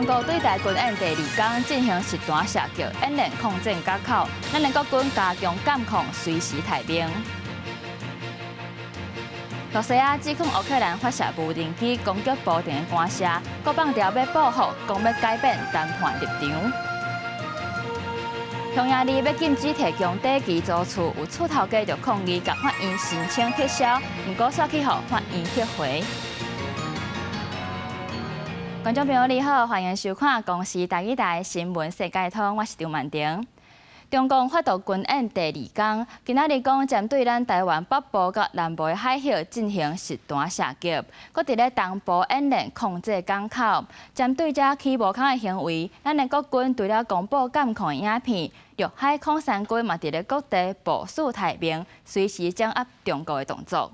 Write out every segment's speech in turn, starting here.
中國對台軍演第二工進行實彈射擊，演練控制港口，咱的國軍加強監控，隨時待命。羅西亞指控烏克蘭發射無人機攻擊普丁的官舍，國放調欲報復，講欲改變談判立場。匈牙利欲禁止提供短期租厝，有厝頭家就抗議，共法院申請撤銷，毋過煞去予法院撤回。觀眾朋友你好，歡迎收看公視台語台新聞世界通，我是張曼婷。中共發動軍演第二工，今仔日講針對咱台灣北部佮南部的海域進行實彈射擊，閣佇咧東部演練控制港口。針對這起無仝的行為，咱的國軍除了公布監控影片，陸海空三軍嘛佇咧各地部署待命，隨時掌握中國的動作。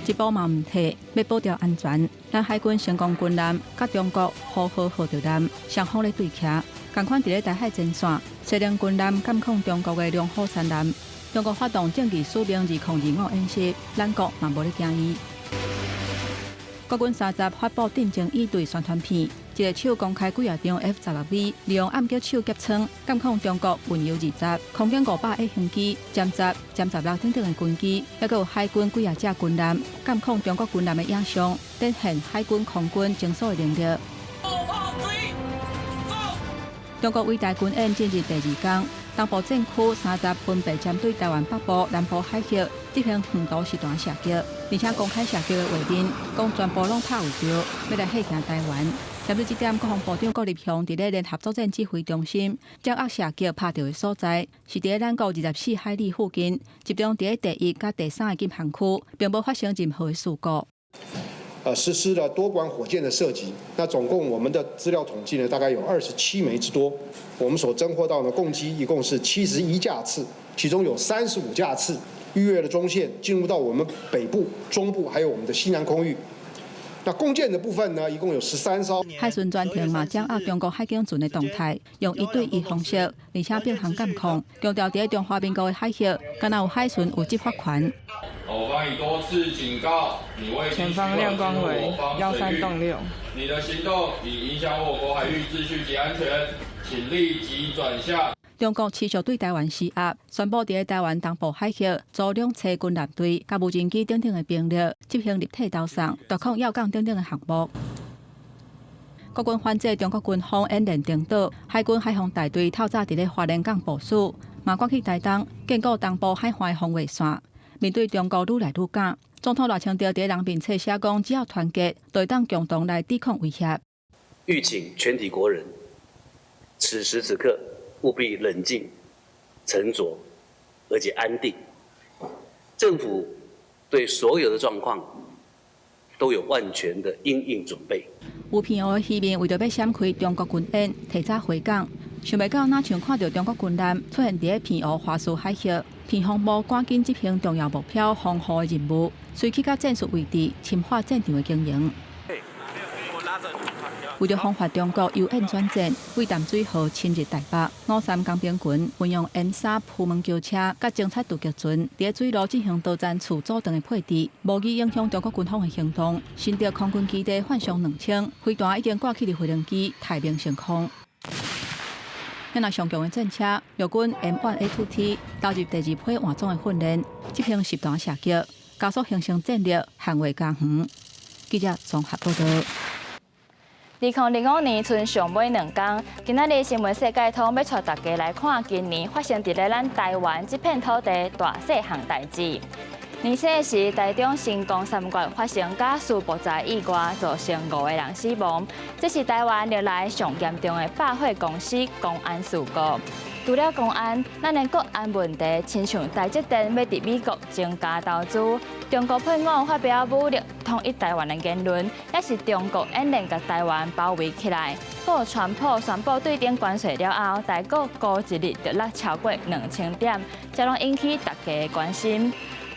一步嘛毋退，欲保著安全。咱海軍成功軍艦佮中國呼號號著艦雙方咧對徛，仝款佇咧台海前線，西寧軍艦監控中國的龍虎山艦。中國發動正義使命2025演習，咱國嘛無咧驚伊。國軍30發布戰爭以對宣傳片，一个手公開幾仔張 F-16V，利用暗擊手夾艙監控中國運油20、空警500飛行機、殲十、殲十六等等的軍機，猶閣有海軍幾仔隻軍艦監控中國軍艦的影像，展現海軍空軍偵搜的能力。中國偉大軍演進入第二工，東部戰區30分別針對台灣北部、南部海域執行遠途實彈射擊，而且公開射擊的畫面，講全部攏拍有著，欲來嚇驚台灣。針對這點，國防部長郭立雄佇咧聯合作戰指揮中心掌握射擊拍著的所在，是佇咧咱國24海里附近，集中佇咧第一佮第三个禁航區，並無發生任何的事故。實施了多管火箭的射擊，那總共我們的資料統計呢，大概有27枚之多。我們所偵獲到的共機一共是71架次，其中有35架次逾越了中線，進入到我們北部、中部，還有我們的西南空域。那弓箭的部分呢，一共有13艘。海巡專艇嘛掌握中國海警船的動態，用一對一方式，而且並行監控，強調佇咧中華民國的海域，敢若有海巡有執法權。我方已多次警告你，未前方亮光為13洞6。你的行動已影響我國海域秩序及安全，請立即轉向。中國持續對台灣施壓，宣布佇咧台灣東部海域組兩棲軍艦隊、佮無人機等等的兵力，執行立體導送、奪控要港等等的項目。國軍反制中國軍方演練登島，海軍海防大隊透早佇咧花蓮港部署，嘛趕去台東堅固東部海岸防衛線。面對中國愈來愈敢，總統賴清德佇人面冊寫講，只要團結，就會當共同來抵抗威脅。籲請全體國人，此時此刻務必冷靜、沉着，而且安定。政府對所有的狀況都有萬全的因應準備。有澎湖的漁民為著欲閃開中國軍演，提早回港，想袂到若像看著中國軍艦出現佇咧澎湖華師海域，澎防部趕緊執行重要目標防護的任務，隨去到戰術位置，深化戰場的經營。為著防範中國由演轉戰，對淡水河侵入台北，五三工兵群運用 M3鋪門橋車佮偵察突擊船，佇咧水路進行多層次組裝的配置，無意影響中國軍方的行動。新竹空軍基地幻象2000飛彈已經掛起佇飛行機，待命升空。遐上強的戰車，陸軍 M1A2T 投入第二批換裝的訓練，執行實彈射擊，加速形成戰力，捍衛家園。記者綜合報導。2025年賰上尾兩工，今仔日新聞世界通欲帶大家來看今年發生佇咧咱台灣這片土地大細項代誌。年底時，台中新光三越發生家私爆炸意外，造成五個人死亡。這是台灣歷來上嚴重的百貨公司公安事故。除了公安，咱的國安問題，親像台積電欲佇美國增加投資，中國配偶發表武力統一台灣的言論，也是中國演練共台灣包圍起來。閣川普宣布對等關稅了後，台股過一日就落超過2000點，這攏引起大家的關心。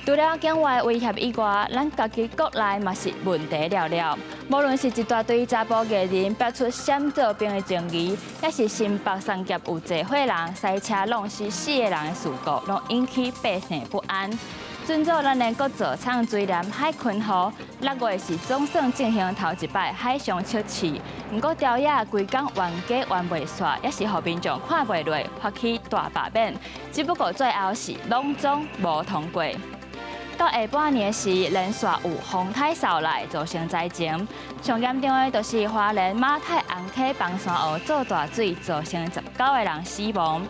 除了境外威脅以外，咱家己國內嘛是問題寥寥。無論是一大堆查埔藝人發出閃做兵的爭議，抑是新北三峽有濟歲人賽車弄死四個人的事故，攏引起百姓不安。准做咱的國造藏追艦海鯤號，6月是總算進行頭一擺海上測試，毋過朝野規工冤家冤袂煞，也是予民眾看袂落，發起大罷免。只不過最後是攏總無通過。到下半年時，連續有風颱掃來，造成災情。上嚴重的就是花蓮馬太紅溪崩山湖做大水，造成19個人死亡。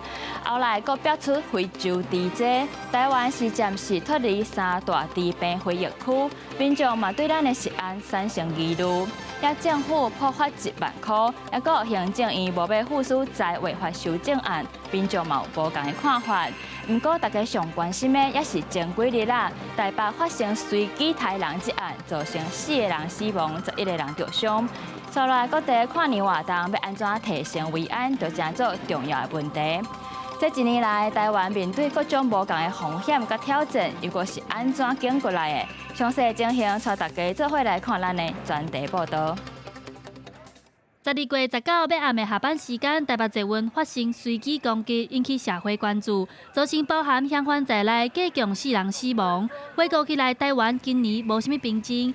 後來閣爆出非洲豬災，台灣是暫時脫離三大豬病非疫區，民眾嘛對咱的食安產生疑慮。也政府破發1萬箍，抑閣行政院無欲付諸災劃法修正案，民眾嘛有無仝的看法。毋過大家上關心的，也是前幾日啦，台北發生隨機刣人一案，造成四個人死亡，11個人著傷。接落來各地跨年活動欲按怎提升維安，就成做重要的問題。這一年來，台灣面對各種無仝的風險佮挑戰，又閣是按怎扛過來的？詳細情形，帶大家做伙來看咱的專題報導。12月19欲暗的下班時間，台北捷運發生隨機攻擊，引起社會關注，造成包含嫌犯在內，計共四人死亡。回顧起來，台灣今年無啥物平靜。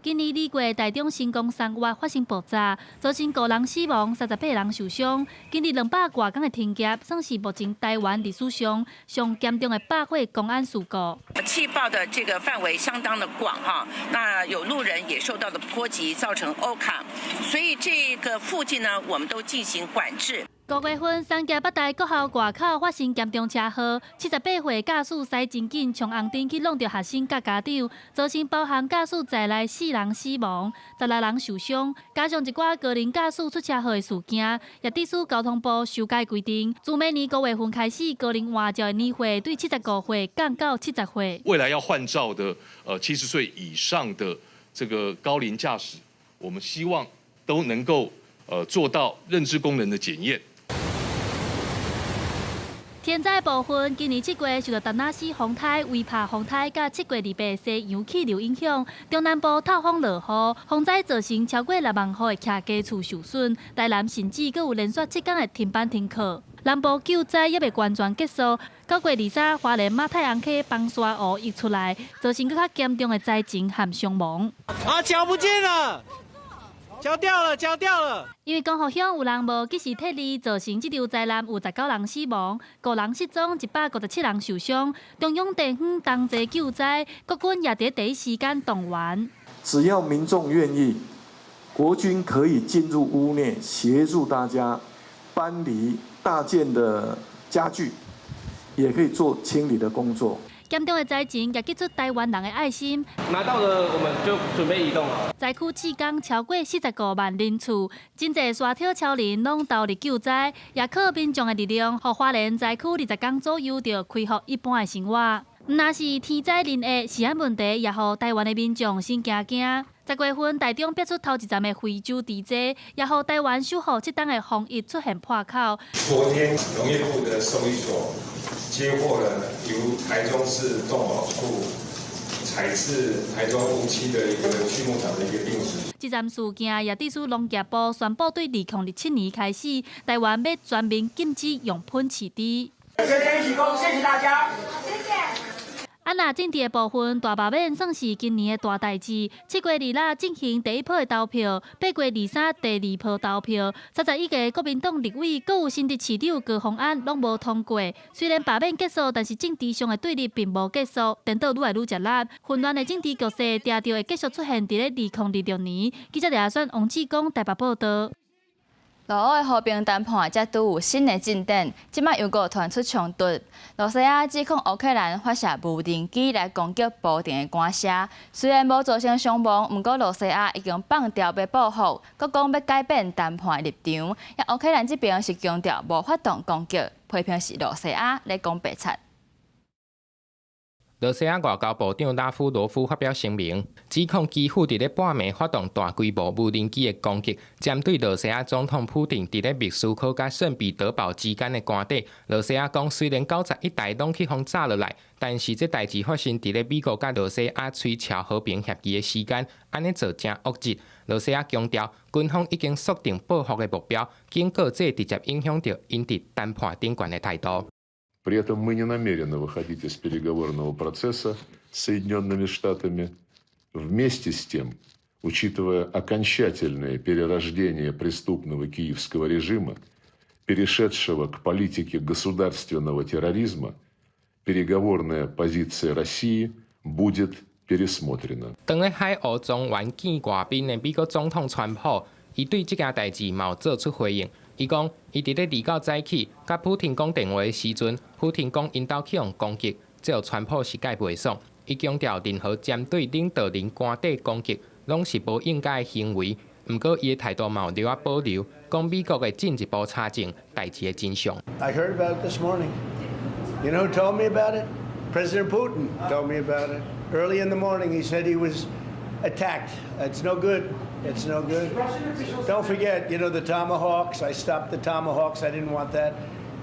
今年2月，台中新光三越發生爆炸，造成五人死亡、38人受傷。經歷200外工的停業，算是目前台灣歷史上上嚴重的百貨公安事故。氣爆的這個範圍相當的廣哈，那有路人也受到了波及，造成歐卡，所以這個附近呢，我們都進行管制。5月份，三峽北大國校外口發生嚴重車禍，78歲駕駛駛真緊，衝紅燈去挵著學生佮家長，造成包含駕駛在內四人死亡，16人受傷。加上一寡高齡駕駛出車禍的事件，也致使交通部修改規定，自明年5月份開始，高齡換照的年歲對75歲降到70歲。未來要換照的，70歲以上的這個高齡駕駛，我們希望都能夠做到認知功能的檢驗。天災部分，今年7月受到達那斯風颱、威帕風颱佮7月28西洋氣流影響，中南部透風落雨，風災造成超過6萬戶的徛家厝受損，台南甚至閣有連續7天的停班停課。南部救災猶未完全結束，9月23，花蓮馬太紅溪崩沙湖溢出來，造成閣較嚴重的災情和傷亡。啊，腳不見了！腳掉了，腳掉了。因為光復鄉有人無及時撤離，造成這場災難有19人死亡，五人失蹤，157人受傷。中央地方同齊救災，國軍也佇第一時間動員。只要民眾願意，國軍可以進入屋內協助大家搬離大件的家具，也可以做清理的工作。嚴重的災情也激出台灣人的愛心。拿到了，我們就準備移動了。災區至今超過45萬人次，真濟沙鐵超人攏投入救災，也靠民眾的力量，予花蓮災區20天左右就恢復一般的生活。毋但是天災人禍、食安問題，也予台灣的民眾心驚驚。10月份，台中爆出頭一站的非洲豬災，也予台灣守護7冬的防疫出現破口。昨天農業部的獸醫所接獲了由台中市動保處採自台中梧棲的一個畜牧場的一個病死。這站事件也致使農業部宣布，對2027年開始，台灣欲全面禁止用噴飼豬。先一起恭，謝謝大家。謝謝。啊，若政治的部分，大罷免算是今年的大代誌。7月2日進行第一波的投票，8月23第二波投票。31個國民黨立委，閣有新竹市長高虹安攏無通過。雖然罷免結束，但是政治上的對立並無結束，顛倒愈來愈熱烈。混亂的政治局勢，定著會繼續出現佇咧2026年。記者李阿選、王志剛台北報導。俄烏的和平談判才拄有新的進展，這擺又閣傳出衝突。羅西亞指控烏克蘭發射無人機來攻擊普丁的官舍，雖然無造成傷亡，毋過羅西亞已經放調欲報復，閣講欲改變談判的立場。啊，烏克蘭這邊是強調無發動攻擊，批評是羅西亞咧講白賊。羅西亞外交部長拉夫羅夫發表聲明，指控基輔佇咧半暝發動大規模無人機的攻擊，針對羅西亞總統普丁佇咧莫斯科佮聖彼得堡之間的官邸。羅西亞講，雖然91台攏去予炸落來，但是這代誌發生佇咧美國佮羅西亞催簽和平協議的時間，按呢做誠惡質。羅西亞強調，軍方已經鎖定報復的目標，警告這直接影響著𪜶佇談判頂懸的態度。При этом мы не намерены выходить из переговорного процесса с Соединенными Штатами. Вместе с тем, учитывая окончательное перерождение преступного киевского режима, перешедшего к политике государственного терроризма, переговорная позиция России будет пересмотрена. 當咧海鷗莊園見外賓的美國總統川普，伊對這件代誌嘛有做出回應。伊講，伊佇咧29早起，佮普廷講電話的時陣，普廷講𪜶兜去予攻擊，這予川普實在袂爽。伊強調，任何針對領導人官邸攻擊，攏是無應該的行為。毋過，伊的態度嘛有留仔保留，講美國會進一步查證代誌的真相。 I heard about it this morning. You know who told me about it? President Putin told me about it. Early in the morning, he said he was attacked. It's no good. It's no good. Don't forget, the Tomahawks. I stopped the Tomahawks. I didn't want that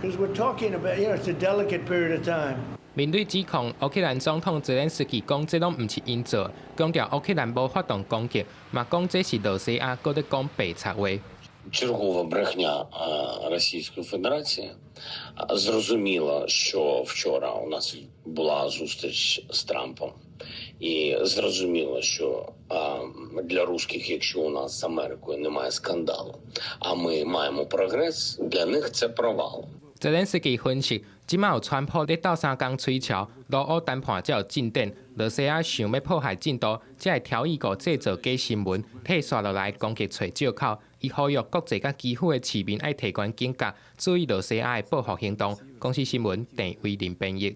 because we're talking about, it's a delicate period of time. 面對指控，烏克蘭總統澤連斯基講這攏毋是𪜶做，強調烏克蘭無發動攻擊，嘛講這是羅西亞閣咧講白賊話。 Чергова брехня Російської Федерації. Зрозуміло, що вчора у нас була зустріч з Трампом, і зрозуміло, що для русських, якщо у нас з Америкою немає скандалу, а ми маємо прогрес, для них це провал. 澤連斯基分析，這馬有川普咧鬥相共吹橋，俄烏談判才有進展。羅西亞想欲破壞進度，才會挑意閣製造假新聞，退紲落來攻擊揣藉口。伊呼籲國際佮基輔的市民愛提懸警覺，注意羅西亞的報復行動。公視新聞鄭偉林編譯。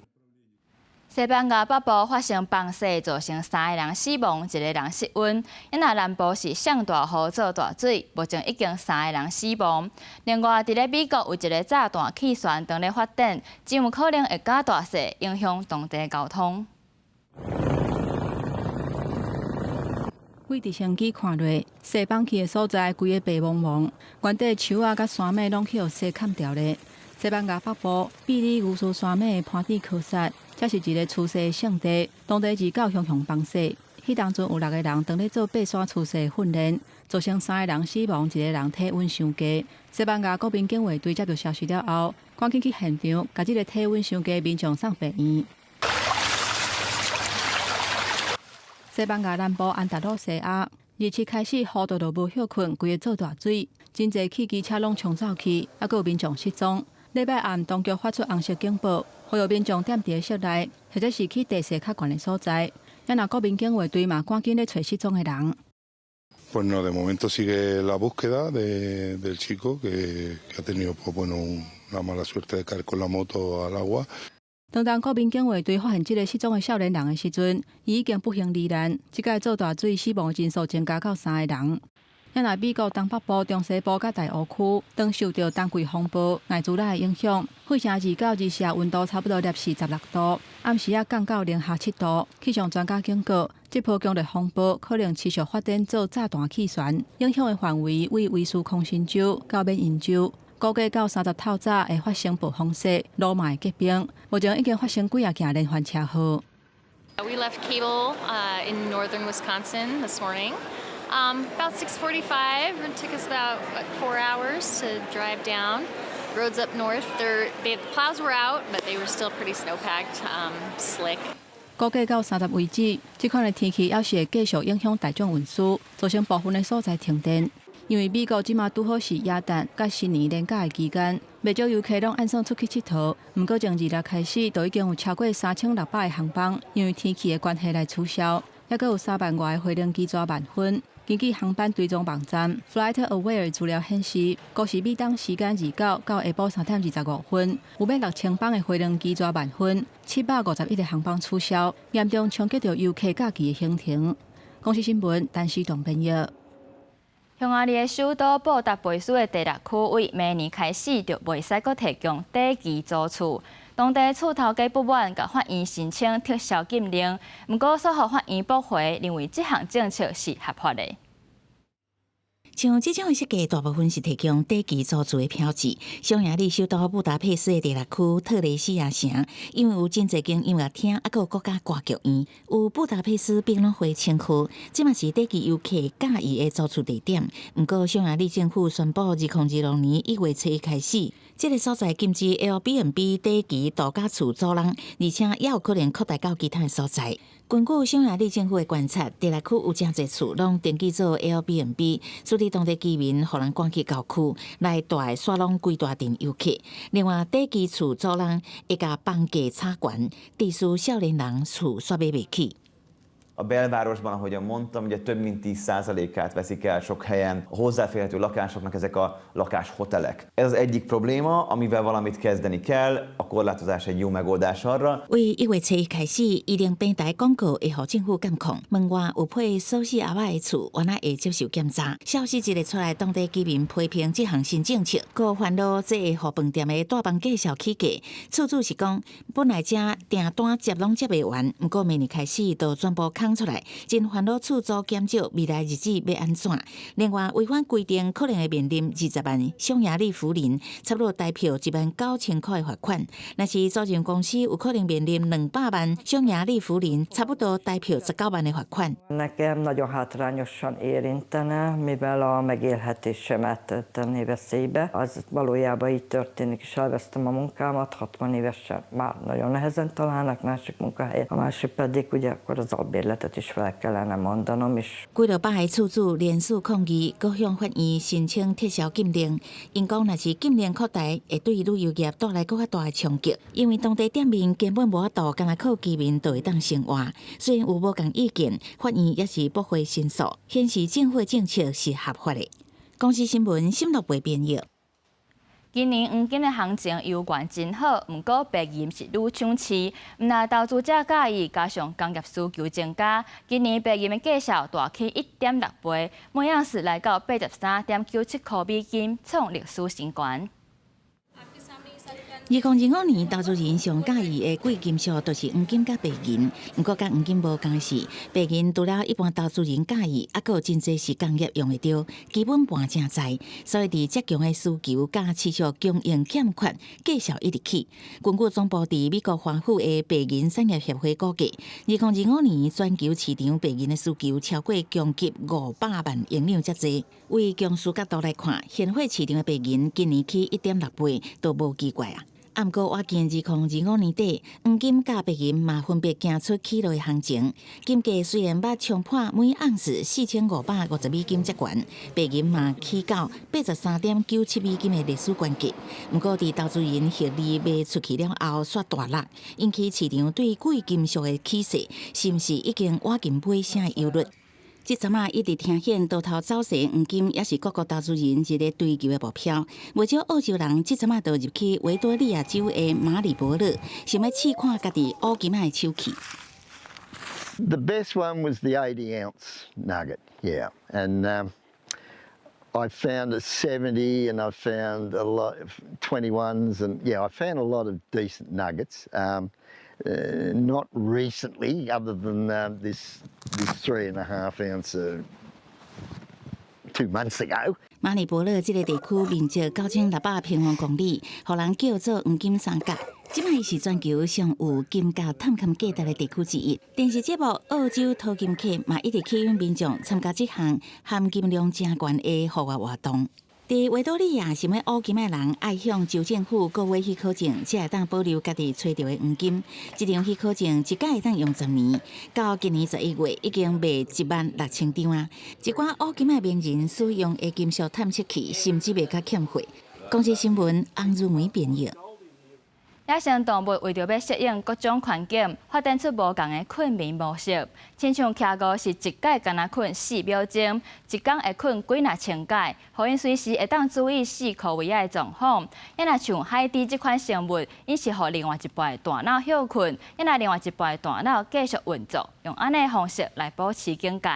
西班牙北部發生崩雪，造成三个人死亡，一个人失溫。因若南部是上大雨做大水，目前已經三个人死亡。另外，佇咧美國有一个炸彈氣旋正咧發展，真有可能會加大勢，影響當地交通。對直升機看落，雪崩去的所在，規个白茫茫，原底樹仔佮山脈攏去予雪崁掉咧。西班牙北部比利牛斯山脈的潘蒂科薩，這是一个出雪的勝地。當地29雄雄崩雪，彼當陣有六个人當咧做爬山出雪訓練，造成三个人死亡，一个人體溫傷低。西班牙國民警衛隊接到消息了後，趕緊去現場，共這个體溫傷低民眾送病院。西班牙南部安達魯西亞，27開始雨都都無歇睏，規个做大水，真濟汽機車攏沖走去，猶閣有民眾失蹤。禮拜暗，當局發出紅色警報，呼籲民眾踮佇个室內，或者是去地勢較懸的所在。啊，若國民警衛隊嘛，趕緊咧揣失蹤的人。 Pues no, de momento sigue la búsqueda del chico que ha tenido, pues bueno, una mala suerte de caer con la moto al agua. 當當國民警衛隊發現這个失蹤的少年人的時陣，伊已經不幸罹難。這擺做大水死亡人數增加到三个人。啊，若美國東北部、中西部佮大湖區，當受著冬季風暴艾滋拉的影響，費城29、24溫度差不多攝氏16度，暗時仔降到零下7度。氣象專家警告，這波強烈風暴可能持續發展做炸彈氣旋，影響的範圍為威斯康辛州到緬因州，估計到30透早會發生暴風雪、路嘛會結冰。目前已經發生幾仔件連環車禍。 We left Cable in northern Wisconsin this morning. About 6:45. It took us about, what, 4 hours to drive down. Roads up north, the plows were out, but they were still pretty snow-packed, slick. 估計到30為止，這款的天氣猶是會繼續影響大眾運輸，造成部分的所在停電。因為美國這馬拄好是耶誕佮新年連假的期間，袂少遊客攏按算出去𨑨迌。毋過從26開始，就已經有超過3600个航班因為天氣的關係來取消，猶閣有3萬外个飛行機逝慢分。根據航班追蹤網站 FlightAware 資料顯示，國時美東時間29到下晡3點25分，有欲6000班的飛行機逝慢分，751個航班取消，嚴重衝擊著遊客假期的行程。公視新聞，陳思棟編譯。匈牙利的首都布達佩斯的第六區對明年開始就袂使閣提供短期租厝。當地厝頭家不滿，共法院申請撤銷禁令，毋過訴予法院駁回，認為這項政策是合法的。像這種的設計，大部分是提供短期租住的票子。匈牙利首都布達佩斯的第六區特蕾西亞城，因為有真濟間音樂廳，抑閣有國家歌劇院，有布達佩斯百老匯稱號，這嘛是短期遊客佮意的租厝地點。毋過，匈牙利政府宣布，2026年1月初一開始，這个所在禁止 Airbnb 短期度假厝租賃，而且也有可能擴大到其他的所在。根據匈牙利政府的觀察，第六區有誠濟厝攏登記做 Airbnb，使得當地居民予人趕去郊區來蹛煞攏規大陣遊客。另外，短期厝租賃會共房價炒懸，致使少年人厝煞買袂起。 A belvárosban, ahogyan mondtam, ugye több mint 10%-át veszik el sok helyen a hozzáférhető lakásoknak ezek a lakáshotelek. Ez az egyik probléma, amivel valamit kezdeni kell, a korlátozás egy jó megoldás arra. 為1月初一開始，移動平台廣告會予政府監控，門外有配鎖匙盒仔的厝，原來會接受檢查。消息一个出來，當地居民批評這項新政策，閣煩惱這會予飯店的大房繼續起價。厝主是講，本來這訂單接攏接袂完，毋過明年開始就全部空出來，真煩惱厝租減少，未來日子欲按怎？另外，違反規定可能會面臨20萬匈牙利福林，差不多台票1萬9千箍的罰款。若是租賃公司有可能面臨200萬匈牙利福林，差不多台票19萬的罰款。 Nekem nagyon hátrányosan érintene, mivel a megélhetésemet tenné veszélybe. Az valójában így történik, és elvesztem a munkámat, 60 évesen már nagyon nehezen találnak másik munkahelyet. A másik pedig ugye akkor az albérletet is fel kellene mondanom, és 幾落百个厝主連續抗議，閣向法院申請撤銷禁令。𪜶講，若是禁令擴大，會對旅遊業帶來閣較大的衝擊，因為當地店面根本無法度，干焦靠居民就會當生活。雖然有無仝意見，法院也是駁回申訴，顯示政府政策是合法的。公視新聞沈樂培編譯。今年黃金的行情猶原真好，毋過白銀是愈搶市，毋但投資者佮意，加上工業需求增加，今年白銀的價數大起1.6倍，每盎司來到83.97箍美金，創歷史新高。2025年，投資人上佮意的貴金屬就是黃金佮白銀。毋過，佮黃金無仝的是，白銀除了一般投資人佮意，猶閣有真濟是工業用會著，基本盤誠濟，所以佇遮強的需求佮持續供應欠缺，價數一直起。根據總部佇美國華府的白銀產業協會估計，2025年全球市場白銀的需求超過供給500萬英兩遮濟。為供需角度來看，現貨市場的白銀今年起1.6倍都無奇怪啊。毋過，我見2025年底，黃金佮白銀嘛分別行出起落的行情。金價雖然捌衝破每盎司4550美金遮懸，白銀嘛起到83.97美金的歷史懸價。毋過，佇投資人獲利賣出去了後，煞大落，引起市場對貴金屬的起勢，是毋是已經倚近尾聲的憂慮？這陣仔一直聽見多頭走勢，黃金也是各國投資人熱烈追求的目標。袂少澳洲人這陣仔就入去維多利亞州的馬里伯勒，想欲試看家己烏金仔的手氣。 The best one was the 80 ounce nugget, yeah. And I found a 70 and I found a lot of 21s and yeah, I found a lot of decent nuggets. Not recently, other than this 3.5 ounce 2 months ago. 馬里伯勒這个地區面積9600平方公里，予人叫做黃金三角。這擺是全球上有金價探勘價值的地區之一。電視節目《澳洲淘金客》嘛一直吸引民眾參加這項含金量誠懸的戶外活動。佇維多利亞，想欲烏金的人愛向州政府購買許可證，才會當保留家己揣著的黃金。這張許可證一擺會當用10年，到今年11月已經賣1萬6千張啊！一寡烏金的名人使用的金屬探測器，甚至袂較欠貨。公視新聞翁如梅編譯。野生動物為著欲適應各種環境，發展出無仝的睏眠模式。親像企鵝是一擺干焦睏4秒鐘，一工會睏幾若千擺，予𪜶隨時會當注意四箍圍仔的狀況。抑若像海豬這款生物，𪜶是予另外一半的大腦歇睏，抑若另外一半的大腦繼續運作，用按呢方式來保持警戒。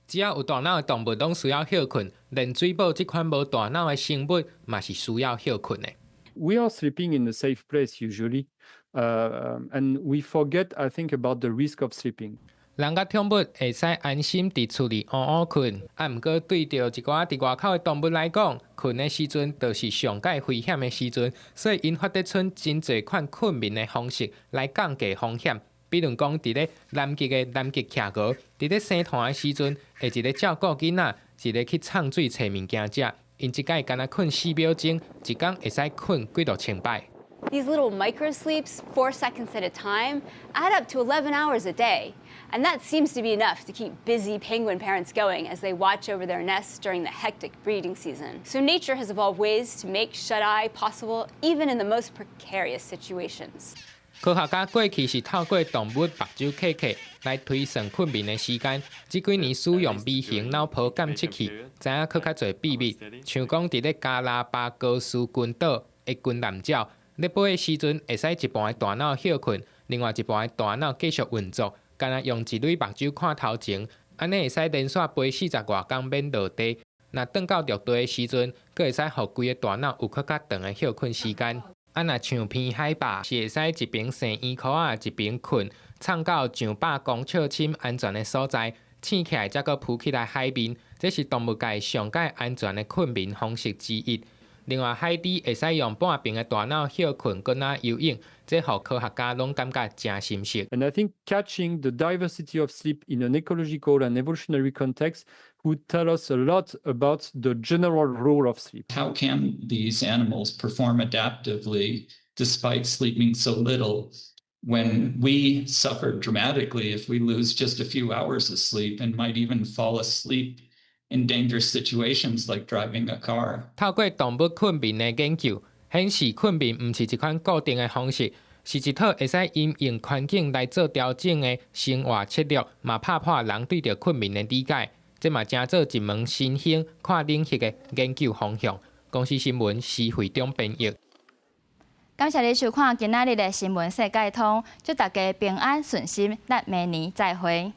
只要有大腦的動物攏需要歇睏，連水母這款無大腦的生物嘛是需要歇睏的。 We are sleeping in a safe place usually, and we forget, I think, about the risk of sleeping. 人人佮寵物會使安心佇厝裡安穩睏。啊，毋過對著一寡佇外口的動物來講，睏的時陣就是上蓋危險的時陣，所以𪜶發展出真濟款睏眠的方式來降低風險。比如講，佇咧南極的南極企鵝，佇咧生湠的時陣，會一个照顧囡仔，一个去藏水揣物件食。𪜶一擺干焦睏4秒鐘，一工會使睏幾落千擺。 These little microsleeps, 4 seconds at a time, add up to 11 hours a day. And that seems to be enough to keep busy penguin parents going as they watch over their nests during the hectic breeding season. So nature has evolved ways to make shut eye possible even in the most precarious situations. 科學家過去是透過動物目睭瞌瞌來推算睏眠的時間，這幾年使用微型腦波監測器，知影閣較濟秘密。像講佇咧加拉巴哥斯群島的軍艦鳥，咧飛的時陣會使一半的大腦歇睏，另外一半的大腦繼續運作，干焦用一蕊目睭看頭前，按呢會使連續飛40外工免落地。若轉到陸地的時陣，閣會使予規个大腦有閣較長的歇睏時間。啊，若像偏海霸是會使一邊生嬰殼仔，一邊睏，藏到上百公尺深安全的所在，醒起來才閣浮起來海面，這是動物界上蓋安全的睏眠方式之一。另外，海豬會使用半邊的大腦歇睏，閣若游泳，這予科學家攏感覺誠心適。 And I think catching the diversity of sleep in an ecological and evolutionary context would tell us a lot about the general role of sleep. How can these animals perform adaptively despite sleeping so little when we suffer dramatically if we lose just a few hours of sleep and might even fall asleep in dangerous situations like driving a car? 透過動物睏眠的研究，顯示睏眠毋是一款固定的方式，是一套會使因應環境來做調整的生活策略，嘛拍破人對著睏眠的理解。這嘛成做一門新興跨領域的研究方向。公視新聞施惠中編譯。感謝你收看今仔日的新聞世界通，祝大家平安順心，咱明年再會。